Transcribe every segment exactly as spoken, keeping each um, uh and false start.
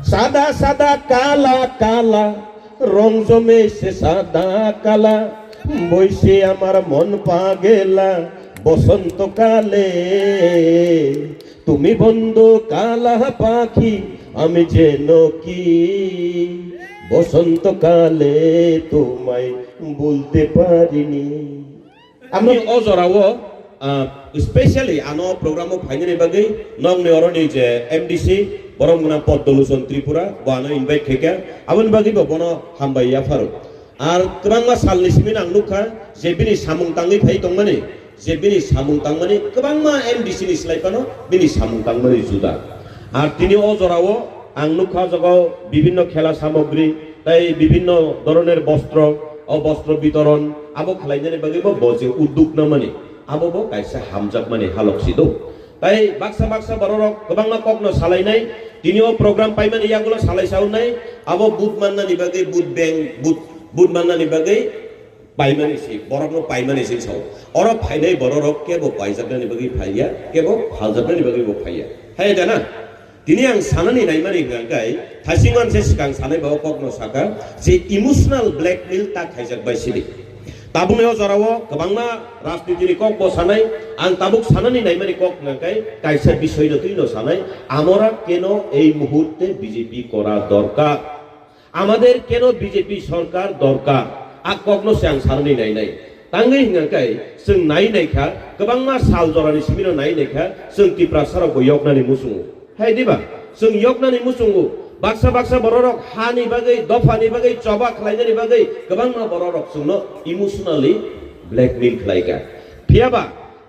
Sada sada kala kala, rong jome se sada kala, boise amar mon pagela, bosonto kale. তুমি বন্ধু কালা পাখি, আমি যেন কি বসন্তকালে তোমায় ভুলতে পারিনি। Amni o jorao, ah, specially ano program o phainani bagwi nokni oroni je M D C, borom gwnang Poddoluchon Tripura, bo ano invite khaikha. Aboni bagwi bo bono hambai yapharo. Ar kwbangma salni simi ang nukha je bini samung tangwi phai tongmani, je bini samung tangmani kwbangma M D C ni slai phano bini samung tangmani juda. Ar tini o jorao ang nukha o jaga o bibinno khela samogri tei bibinno doroner bostro, o bostro bitoron abo khlainani bagwi bo, bo je udduk namani abo bo kaisa hamjakmani halok si do. Tai baksa baksa bororok kwbangma kokno salainai, tini o program paimani yagulo salai saunai, abo but mannani bagwi, but bank, but, but mannani bagwi paimani si, borokno paimani si sao. Oro phainai bororok kebo paijaknani bagwi phaiya, kebo phaljaknani bagwi bo phaiya. Hai da na? Tini ang sanani naimani hwnkha khe, thaichingmani se swkang sanai ba o kokno saka je emotional blackmail ta khaijak bai sidi. Tabukni o jorao kwbangma rajnitini kok bo sanai, ang tabuk sanani naimani kok hwnkha khe kaisa bisoino twino sanai, আমরা কেন এই মুহূর্তে বিজেপি করা দরকার, আমাদের কেন বিজেপি সরকার দরকার, a kokno se ang sanani nainai. Tangwi hwnkha khe chwng nai naikha, kwbangma sal jorani simino nai naikha, chwng Tiprasa rokbo yoknani muchungo. Hai diba? Chwng yoknani muchungo. Baksa baksa bororok hani bagwi, dophani bagwi, choba khlainani bagwi kwbangma bororok chwngno emotionally blackmail khlaikha. Phiyaba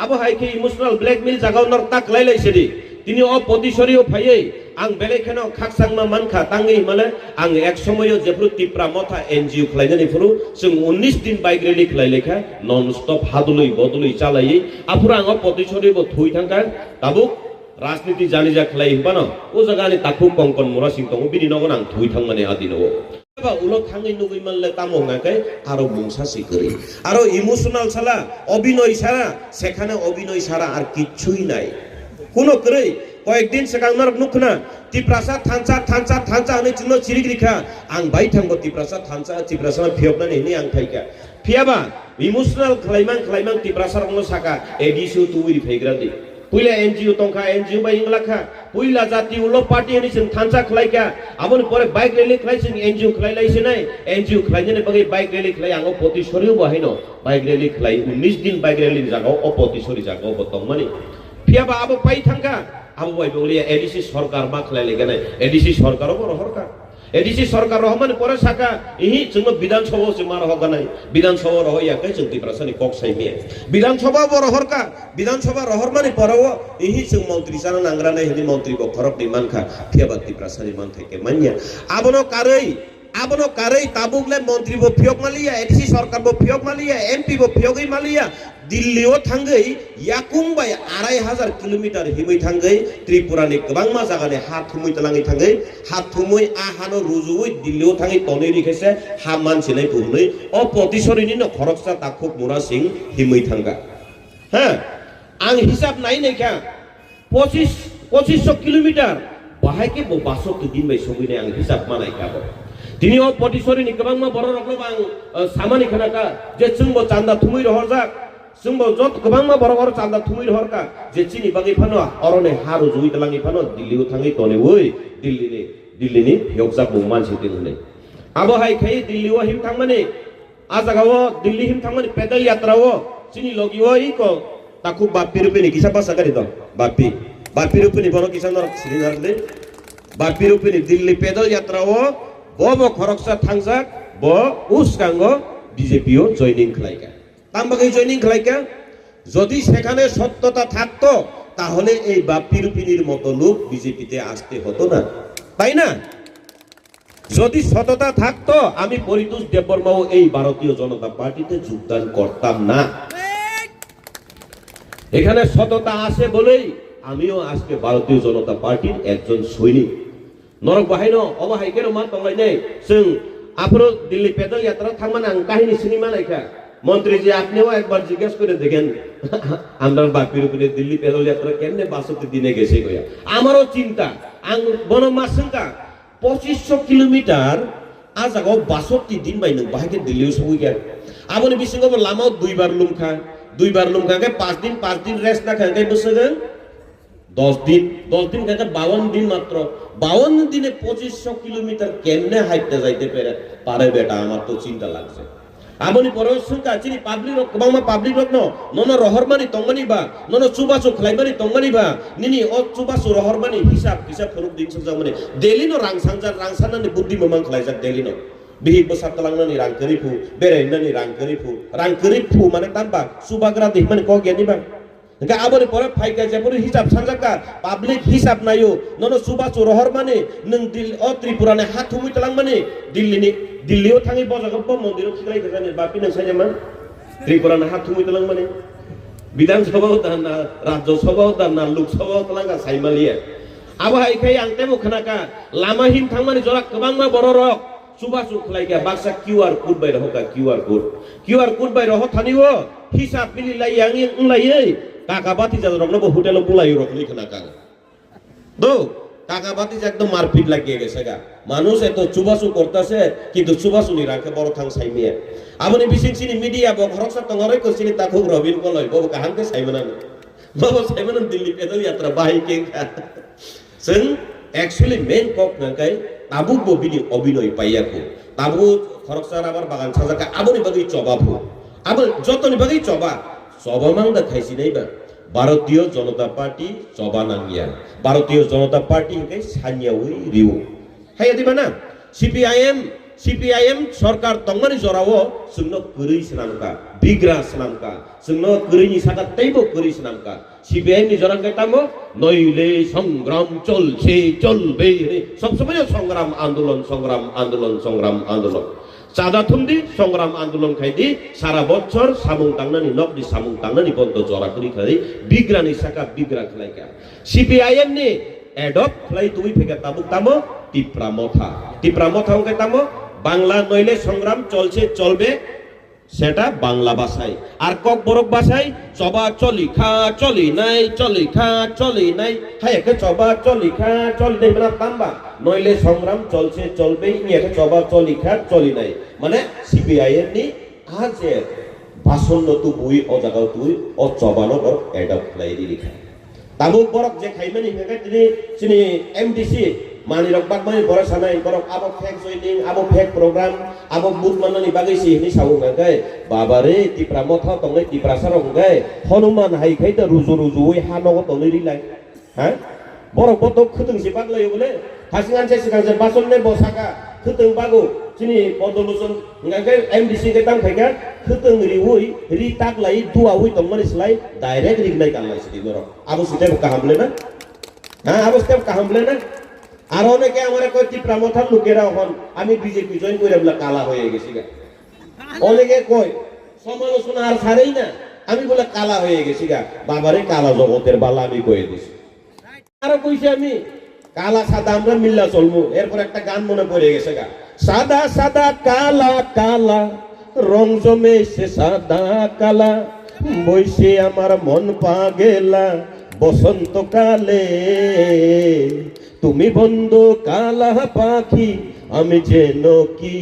abo hai khe emotional blackmail jagao norok ta khlai lai sidi. Tini o Potisori o phaiwi ang belai kheno khakchangma mankha, tangwi himale ang ek somoio jephru Tipra Motha N G O khlainani phuru chwng unnish din bike rally khlai laikha, non stop hadului bodului chalaiwi. Aphuru ang o Potisori bo thwi thangkha, tabuk rajniti janija khlai hinphano o jaga ani takhuk Konkon Murasing tongo, bini nogo ang thwi thangmani adino o. Ba ulo thangwi nugwi manle tamo hwnkha khe aro mungsa si kwrwi. Aro emotional sala, obinoy sara, sekhane obinoy sara ar kichhui nai. Kuno kwrwi, koyekdin swkang norok nukhna, Tiprasa thansa, thansa, thansa hwnwi chwngno chirik rikha. Ang bai thangbo Tiprasa thansa, Tiprasano phiyoknani hwnwi ang phaikha. Phiyaba emotional khlaimang khlaimang Tiprasa rokno saka, A D C o tubui ri phaigra di. Puila N G O tongkha, N G O bai wngla kha. Puila jati ulo party hwnwi chwng thansa khlai kha. Aboni pore bike rally khlai chwng N G O khlai lai sinai. N G O khlainani bagwi bike rally khlai ang o Potisori o bo haino bike rally khlai unnish din bike rally ni jaga o, o Potisori jaga o bo tongmani. Phiyaba abo pai thangkha. Abo bai bo wngya A D C sorkar ma khlai lai ganai. A D C sorkar o bo rohor kha. A D C sorkar rohormani pore saka, ihi chwngno Bidhan Sabha o chwng ma rohor ganai. Bidhan Sabha o rohor ya khe chwng Tiprasani kok sai miya. Bidhan Sabha bo rohor ka, Bidhan Sabha rohormani pore o ihi chwng montri chana nangra nai hwnwi montri bo khoroknwi mankha, phiyaba Tiprasani manthai khe manya. Abono karwi, abono karwi tabuk le montri bo phiyok maliya, A D C sorkar bo phiyok maliya, M P bo phiyogwi maliya. Delhi o thangwi yakung bai arai hajar kilometer himwi thangwi Tripura ni kwbangma jaga ni ha thumwi twlangwi thangwi ha thumwi a hano rujuwi Delhi o thangwi tonwi rikhe se ha mansinai bo hwnwi o Potisori ni no khoroksa takhuk Mura Singh himwi thangkha. Ha, ang hisab nai naikha. Pochis, pochis so kilometer, bahai khe bo baso twi din bai sogwi nai ang hisab manai kha bo. Tini o Potisori ni kwbangma borok rokno bo ang, eh, samani khna kha je chwng bo chanda thumwi rohorjak, chwng bo jot kwbangma borok oro chanda thumwi rohor kha je chini bagwi phano oro ni ha rujui twlangwi phano Delhi o thangwi toniwi Delhi ni, Delhi ni phiyokjak bo mansi twi hwnwi. Abo hai khai Delhi o him thangmani A jaga o Delhi him thangmani pedal yatra o chini logi o iko takhuk Bappi Rupini kisa basa gari dong. Bappi. Bappi Rupini bono kisa norok sini narwkdi. Bappi Rupini Delhi pedal yatra o bo bo khoroksa thangjak, bo uskango B J P o joining khlaikha. Tang bagwi joining khlaikha? Jodi sekhane sottota thakto, tahole ei Bappi Rupinir moto lok B J P te aste hoto na. Tai na? যদি সততা থাকতো, আমি পরিতোষ দেববর্মাও এই ভারতীয় জনতা পার্টিতে যোগদান করতাম না। এখানে সততা আছে বলেই আমিও আজকে ভারতীয় জনতা পার্টির একজন সৈনিক। Norok bahaino obo hai kheno ma tonglainai. Chwng aphuru Delhi pedal yatra thangmani ang kahini sini manai kha. মন্ত্রীজি, আপনিও একবার জিজ্ঞেস করে দেখেন, আমরা বাপির উপরে দিল্লি প্যাডেল যাত্রা কেমনে বাষট্টি দিনে গেছে গয়া। আমারও চিন্তা, ang bono ma swngkha, পঁচিশশো কিলোমিটার, a jaga o বাষট্টি din bai nwng bahai khe Delhi o sogwi kha. Aboni bisingo bo lama o duibar lumkha, duibar lumkha khe পাঁচ দিন, পাঁচ দিন rest nakha khe bwswk wng দশ দিন, দশ দিন khe বাউন্ন দিন মাত্র, বাউন্ন দিনে পঁচিশশো কিলোমিটার কেমনে হাইটে যাইতে পেরে, পারে বেটা, আমার তো চিন্তা লাগছে। Aboni pore swngkha chini public rok, kwbangma public rok no, nono rohormani tongmani ba, nono chubachu khlaimani tongmani ba, nini o chubachu rohormani hisab kisa phunuk din swngjakmani. Delhi no rang sangjak, rang sanani buddi mamang khlaijak Delhi no. Bihik bwsa twlangnani rang kwrwi phu, berainani rang kwrwi phu, rang kwrwi phu mane tamba chubagra di hwnmani kok yani ba. Hingke aboni pore phaikha jephuru hisab sanjakha, public hisab naio, nono chubachu rohormani, nwng Dil-, o Tripura ni ha thumui twlangmani, Delhi ni, Delhi o thangwi bojago bo mondir o khiklai kha jani, bapi nwng saijama? Tripura ni ha thumui twlangmani. Bidhan Sabha o dana, Rajya Sabha o dana, Lok Sabha o twlangkha saimaliya. Abo hai khai ang tebo khnakha, lama him thangmani jora kwbangma bororok, Chubachu khlai kha baksa Q R code bai rohor kha, Q R code. Q R code bai rohor thani o hisab bili lai yang yang wng lai ei. Kaka bati jat rok no bo hotel o bulai rok ni khna kha. Do, kaka bati jat ekdom marpit lagi gese ga. Manush eto chubachu kortase, kintu chubachu ni rang khe borok thang sai miya. Aboni bising sini media bo khoroksa tongo roi ko sini takhuk Robin Koloi, bo bo kaham khe sai mano. Bo bo sai mano Delhi pedal yatra bahai khe kha. Chwng actually main kok hwnka khe tabuk bo bini obinoi paiya kho. Tabuk khoroksa rubber bagan sajak kha, aboni bagwi choba phu. Abo jotoni bagwi choba. Choba mang da khai sinai ba. Bharatiya Janata Party choba nangya. Bharatiya Janata Party hwnkhe sanyaui rio. Haiya di ba na? C P I M, C P I M sorkar tongmani jorao chwngno kwrwi swnamkha, bigra swnamkha, chwngno kwrwini saka teibo kwrwi swnamkha. C P I M ni jora hwnkhe tamo, noile songram cholse cholbe hwnwi sob somoi songram andolon, songram andolon, songram andolon. Chada thumdi, songram andolon khaidi, sara bochor samung tangnani, nokni samung tangnani bondo jora kwrwi khai, bigrani saka bigra khlaikha. C P I M ni adopt khlai twi phaikha tabuk tamo Tipra Motha. Tipra Motha hwnkhe tamo Bangla noile songram cholse cholbe, seta Bangla bhasai. Ar Kokborok bhasai choba cholikha cholinai, cholikha cholinai. Hai khe choba cholikha cholinai hwnma tamba? Noile songram cholse cholbe, wngya khe choba cholikha cholinai. Mane C P I M ni a je bhasan no tubui o jaga o tubui o choba no borok adopt khlai rikha. Tabuk borok je khaimani hingkha khe tini chini M D C manwi rok bakmani borok sanai, borok abo fake joining, abo fake program, abo vote mannani bagwi se hinwi sao hingkha khe, baba re, Tipra Motha tongnai Tiprasa rok hingkha khe Hanuman hai khai da ruju rujuwi ha nogo tonwi rilai. Ha? Borok bo to khwtwng se baglai bole. Hasing anse swkang se bachol ne bo saka khwtwng bago chini Podoluchon hingkha khe M D C khe tang phaikha khwtwng riwi ri tak lai duawi tongmani slai direct rignai kanlai sidi norok. Abo site bo kaham le na? Ha, abo site bo kaham le na? Aro oneke amare koi Tipra Motha lukera hon, ami B J P join koire bole kala hoye gesiga. Oneke koi, সমালোচনা আর ছাড়েই না, আমি বলে কালা হয়ে গেছি গা, বাবারে কালা জগতের বালা আমি কয়ে দিছি। আরো কইছি আমি, কালা সাদা আমরা মিল্লা চলমু, এরপর একটা গান মনে পড়ে গেছে গা, সাদা সাদা কালা কালা, রং জমেছে সাদা কালা, বইছে আমার মন পাগেলা, বসন্তকালে তুমি বন্ধু কালা পাখি, আমি যেন কি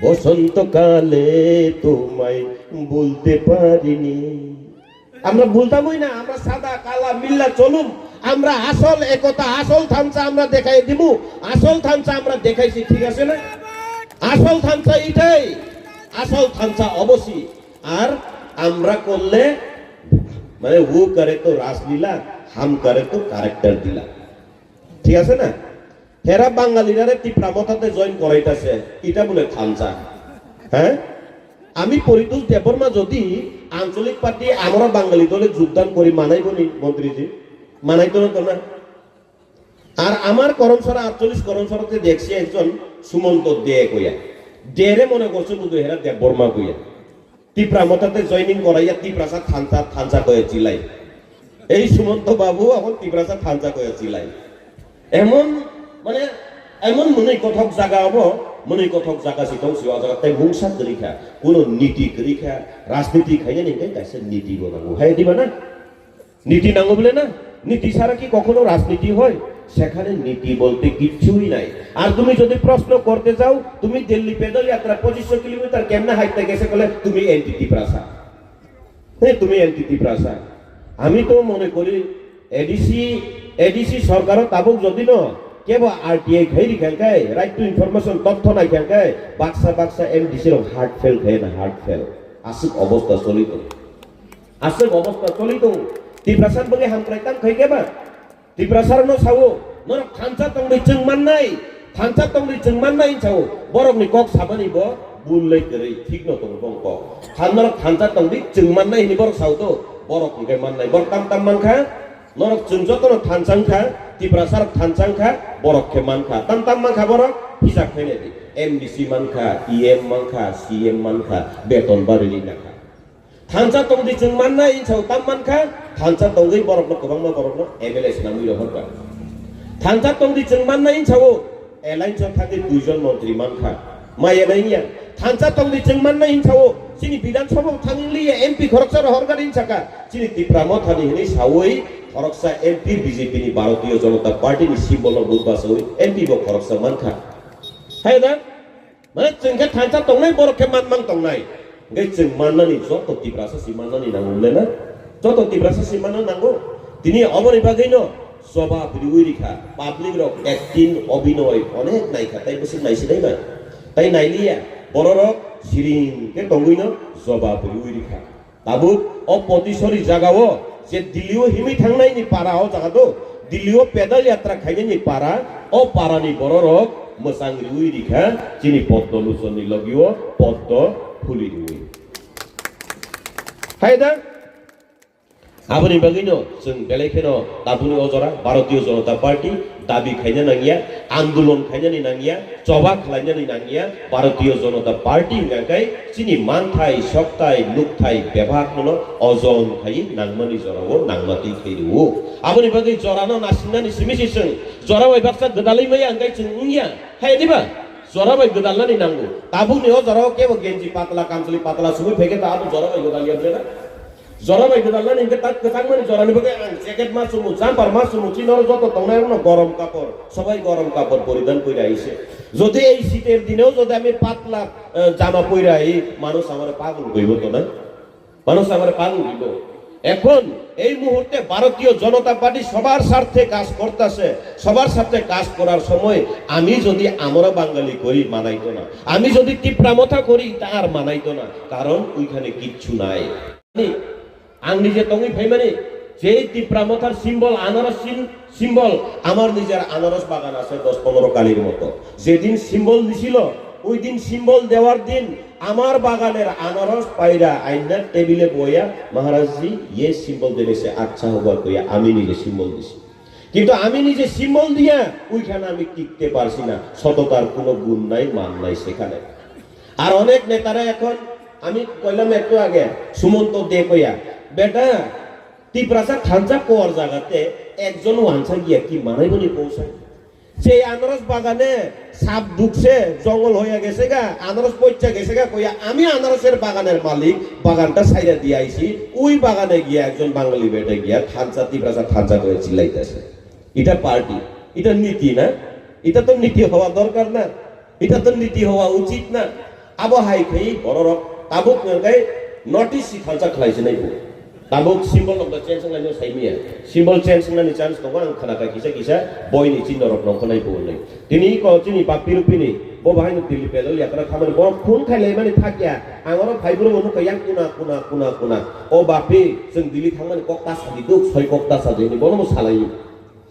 বসন্তকালে তোমায় ভুলতে পারিনি। আমরা ভুলতামই না, আমরা সাদা কালা মিল্লা চলুম, আমরা আসল একতা, আসল থানচা আমরা দেখাই দিমু, আসল থানচা আমরা দেখাইছি, ঠিক আছে না? আসল থানচা এটাই, আসল থানচা অবশ্যই। আর আমরা করলে মানে, वो करे तो रासलीला, हम करे तो character ढीला। ঠিক আছে না? হেরা বাঙালিরারে তিপ্রা মথাতে জয়েন করাইতাছে, এটা বলে থানচা। হ্যাঁ, আমি পরিতোষ দেববর্মা যদি আঞ্চলিক পার্টি আমরা বাঙালি দলে যোগদান করি, মানাইবনি মন্ত্রীজি? মানাইতো না তো না? আর আমার করমসরা আটচল্লিশ করমসরাতে দেখছি একজন সুমন্ত দে কইয়া। দে রে মনে করছে বুধ হেরা দেববর্মা কইয়া। তিপ্রা মথাতে জয়েনিং করাইয়া তিপ্রাসা থানসা থানসা কয়ে চিলাই। এই সুমন্ত বাবু এখন তিপ্রাসা থানসা কয়ে চিলাই। এমন মানে এমন মনে কথক জায়গা হবো, মনে কথক জায়গা সিটং সিওয়া জায়গা তাই মুংসা করিখা, কোনো নীতি করিখা, রাজনীতি খাইয়া নেই তাই কাছে নীতি বানাবো। হ্যাঁ দিবা না? নীতি নাঙ্গো বলে না? নীতি ছাড়া কি কখনো রাজনীতি হয়? সেখানে নীতি বলতে কিচ্ছুই নাই। আর তুমি যদি প্রশ্ন করতে যাও, তুমি দিল্লি পেদল যাত্রা পঁচিশশো কিলোমিটার কেমনে হাঁটতে গেছে বলে তুমি অ্যান্টি তিপ্রাসা। হ্যাঁ, তুমি অ্যান্টি তিপ্রাসা। আমি তো মনে করি এডিসি এডিসি সরকারও তাবুক যদি ন কেবল আরটিআই খাই রিখাংখাই, রাইট টু ইনফরমেশন তথ্য নাই খাংখাই, বাক্সা Baksa MDC rock heart fail খাই না, হার্ট ফেল। আসুক অবস্থা চলিত। Aswk obostha choli tongo. Tiprasa bwgwi hamkrai tang khai khe ba? Tiprasa rokno sao, norok thansa tongdi chwng mannai, thansa tongdi chwng mannai hinwi sao. Borokni kok sabani bo bul lai kwrwi, thikno tongo bong kok. Than norok thansa tongdi chwng mannai hinwi borok sao to, borok hwnkhe mannai. Borok tam tam mankha, norok chwng jotono thansa wngkha, Tiprasa rok thansa wngkha, borok khe mankha. Tam tam mankha borok, hisab khainai di. M D C mankha, E M mankha, C M mankha, beton bari ri nakha. Thansa tongdi chwng mannai hinwi sao tam mankha, thansa tongwi borokno kwbangma borokno M L A swnamwi rohorkha. Thansa tongdi chwng mannai hinwi sao, alliance o thangwi duijon montri mankha. Maya nai ya. Thansa tongdi chwng mannai hinwi sao, chini Bidhan Sabha o thangwi liya M P khoroksa rohorkha hinwi saka. Chini Tipra Mothani hinwi sawi khoroksa M P B J P ni Bharatiya Janata Party ni symbol no but basawi M P bo khoroksa mankha. Hai da? Mane chwng khe thansa tongnai, borok khe man mang tongnai. Hwnkhe chwng mannani joto Tiprasa si mannani nango le na? Joto Tiprasa si manna nango. Tini oboni bagwino jobab riwi rikha. Public rok acting, obinoy onek naikha, tai bwswk naisinai ba? Tai nailiya. Bororok siring khe tongwino jobab riwi rikha. Tabuk o Potisori jagao je Dillio himwi thangnaini para o jaga do, Dillio pedal yatra khainani para, o parani bororok mwchang riwi rikha, chini Poddo Luchonni logio Poddo phuli riwi. Hai da? Aboni bagwino chwng belai kheno tabukni o jora Bharatiya Janata Party dabi khaina nangya, andolon khainani nangya, choba khlainani nangya, Bharatiya Janata Party hwnkha khe chini manthai, sokthai, nukthai bebak no ojon khai nangmani jorao nangma twi khai rwo. Aboni bagwi jorano nasingnani simi si chwng jora bai baksa gwdalwi maya hwnkhe chwng wngya, hai diba? Jora bai gwdalnani nango. Tabukni o jorao kebo genji patla, kamchwlwi patla sumui phaikhe ta abo jora bai gwdalya bwle na? Jora bai gwdalnani hwnkhe tak kwchangmani jorani bagwi ang jacket ma sumu, jumper ma sumu, chini oro joto tongnai rokno gorom kapor, sobai gorom kapor poridan koira aise. Jodi ei sitor dineo jodi ami patla, eh, jama poira ai, manush amare pagol hoibo to na? Manush amare pagol hoibo. এখন এই মুহূর্তে ভারতীয় জনতা পার্টি সবার স্বার্থে কাজ করতেছে, সবার স্বার্থে কাজ করার সময় আমি যদি আমরা বাঙালি করি মানাই তো না, আমি যদি তিপ্রা মথা করি তা আর মানাই তো না, কারণ ওইখানে কিচ্ছু নাই। Ang nije tongwi phaimani, jei Tipra Mothar symbol, anaros sym-, symbol, আমার নিজের আনারস বাগান আছে দশ পনেরো কালির মতো। যেদিন সিম্বল দিছিল, ওই দিন সিম্বল দেওয়ার দিন আমার বাগানের আনারস পাইরা আইনা টেবিলে বইয়া, "মহারাজজি, ইয়ে সিম্বল দেনে সে আচ্ছা হোগা" কইয়া আমি নিজে সিম্বল দিছি। কিন্তু আমি নিজে সিম্বল দিয়া ওইখানে আমি টিকতে পারছি না, সততার কোনো গুণ নাই, মান নাই সেখানে। আর অনেক নেতারা এখন, আমি কইলাম একটু আগে, সুমন্ত দে কইয়া, বেটা, তিপ্রাসা থানসা কোয়ার জাগাতে একজন ওয়ানসা গিয়া কি মানাই বলি পৌঁছায়? সেই আনারস বাগানে সাপ ঢুকছে, জঙ্গল হয়ে গেছে গা, আনারস পচা গেছে গা কইয়া, আমি আনারসের বাগানের মালিক, বাগানটা ছাইড়া দিয়ে আইছি, ওই বাগানে গিয়া একজন বাঙালি বেটা গিয়া থানসা, তিপ্রাসা থানসা করে চিল্লাইতেছে। এটা পার্টি, এটা নীতি না? এটা তো নীতি হওয়া দরকার না? এটা তো নীতি হওয়া উচিত না? Abo hai khai bororok tabuk hwnkhe notice si thansa khlai se nai bo. Tabuk symbol rok da change wnglaino sai manya. Symbol change wngnani chance tongo, ang khna kha kisa kisa boini chinno rok nongkho nai bo hwnwi. Tini ko chini bappi rupini bo bahai no Delhi pedal yatra thamani borok phone khai lai mani thak ya. Ang oro phai bwrwi bo nukha yang kuna, kuna, kuna, kuna. O bappi, chwng Delhi thangmani kok ta sadi duk, soi kok ta sadi hwnwi bono bo salai.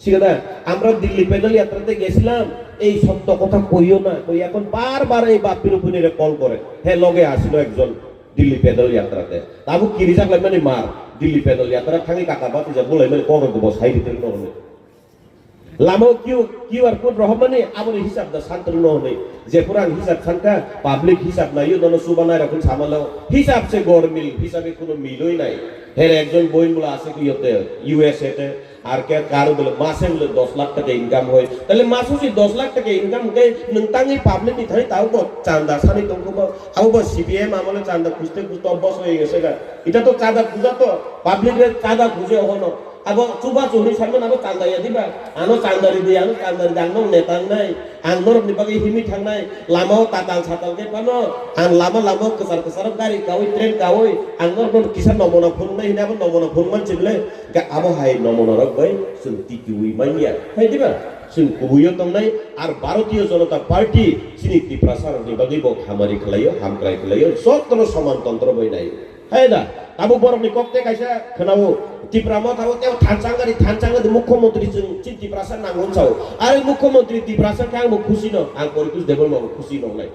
ঠিক আছে, আমরা দিল্লি প্যাডেল যাত্রাতে গেছিলাম, এই সত্য কথা কইও না, কই এখন বারবার এই বাপ্পি রূপিনীরে কল করে। হে লগে আসিল একজন দিল্লি প্যাডেল যাত্রাতে। তাবু কিরিজাক লাগমানি মার, দিল্লি প্যাডেল যাত্রা থাকি কাকা বাতি যা বলাই মানে কর গোবো সাইড ভিতরে নরমে। Lama o Q, QR code rohormani aboni hisab da santrwng no hwnwi. Jephuru ang hisab sankha, public hisab naio, nono chuba nairok hwn samalo. Hisab se gormil, hisabe kuno miloi nai. Here ekjon boin bwla aswk iyote, U S A te, ar ke karo bole mase bole dos lakh taka income hoi. Tale maso si dos lakh taka income hwnkhe nwng tangwi public ni thani tabo bo chanda sani tongkho bo, abo bo C P M amole chanda khujte khujte bosoi gese ga. Ita to chanda khuja to, public re chanda khuje hono. Abo chuba churi sanmani abo chanda ya diba? Ano chanda ridi, ano chanda ridi, ang nok neta wngnai, ang norokni bagwi himwi thangnai, lama o tatal satal khe phano, ang lama lama o kwchar kwcharo gari kaui, train kaui, ang norokno kisa nomona phunuknai hwnwi abo nomona phunukmani se bwle, hwnkhe abo hai nomona rok bai chwng tikiui manya, hai diba? Chwng kubui o tongnai, ar Bharatiya Janata Party chini Tiprasa rokni bagwi bo hamari khlaio, hamkrai khlaio, jotono soman tontro bai naio. Hai da, tabuk borokni kok tei kaisa khwnao, Tipra Motha o tei thansa wngkha di, thansa wngkha di mukhyamantri chwng chini Tiprasa nango hwn sao. Are mukhyamantri Tiprasa khe ang bo khusi no, ang Poritos Debbarma bo khusi no wngnai.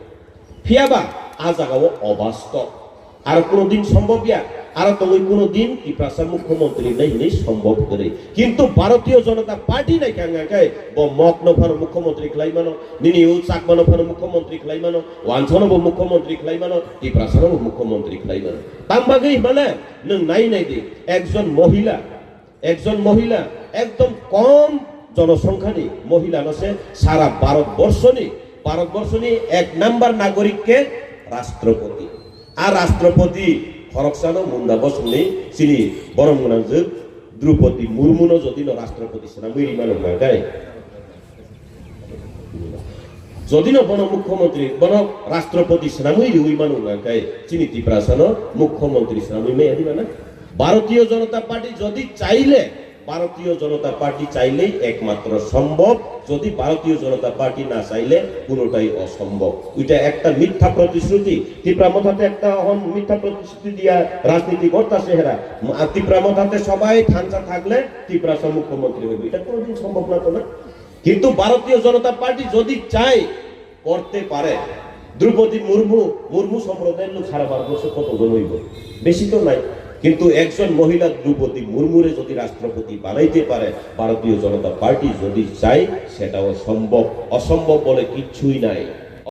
Phiya ba, a jaga o obastob. Aro kuno din sombhob ya, aro tongwi kuno din Tiprasa mukhyamantri wngnai hwnwi sombhob kwrwi. Kintu Bharatiya Janata Party nai khe ang khe bo Mok no phano mukhyamantri khlai mano, nini o Chakma no phano mukhyamantri khlai mano, Wansa no bo mukhyamantri khlai mano, Tiprasa no bo mukhyamantri khlai mano. Tang bagwi hwnmale nwng nai nai di, ekjon mohila, ekjon mohila, ekdom kom jonosongkhani mohila no se sara Bharat borso ni, Bharat borso ni ek number nagorik khe Rashtrapati. A Rashtrapati khoroksano Munda Bosongni chini borom gwnangjwk Droupadi Murmu no jodi no Rashtrapati swnamwi rima nung nang khe, jodi no bono mukhyamantri, bono Rashtrapati swnamwi riwi mano hwnka khe chini Tiprasa no mukhyamantri swnamwi maya di mana? Bharatiya Janata Party jodi chaile, Bharatiya Janata Party chaile ekmatro sombhob, jodi Bharatiya Janata Party na chaile kunotai osombhob. Oita ekta mitha protishruti, Tipra Motha te ekta hon mitha protishruti diya rajniti gorta sehera. Ma-, Tipra Motha te sobai thansa thakle Tiprasa mukhyamantri hoibo. Eta kunodin sombhob na to na. কিন্তু ভারতীয় জনতা পার্টি যদি চায় করতে পারে, দ্রৌপদী মুর্মু, মুর্মু সম্প্রদায়ের লোক সারা ভারতবর্ষে কতজন হইব? বেশি তো নাই। কিন্তু একজন মহিলা দ্রৌপদী মুর্মুরে যদি রাষ্ট্রপতি বানাইতে পারে ভারতীয় জনতা পার্টি যদি চায়, সেটাও সম্ভব। অসম্ভব বলে কিচ্ছুই নাই।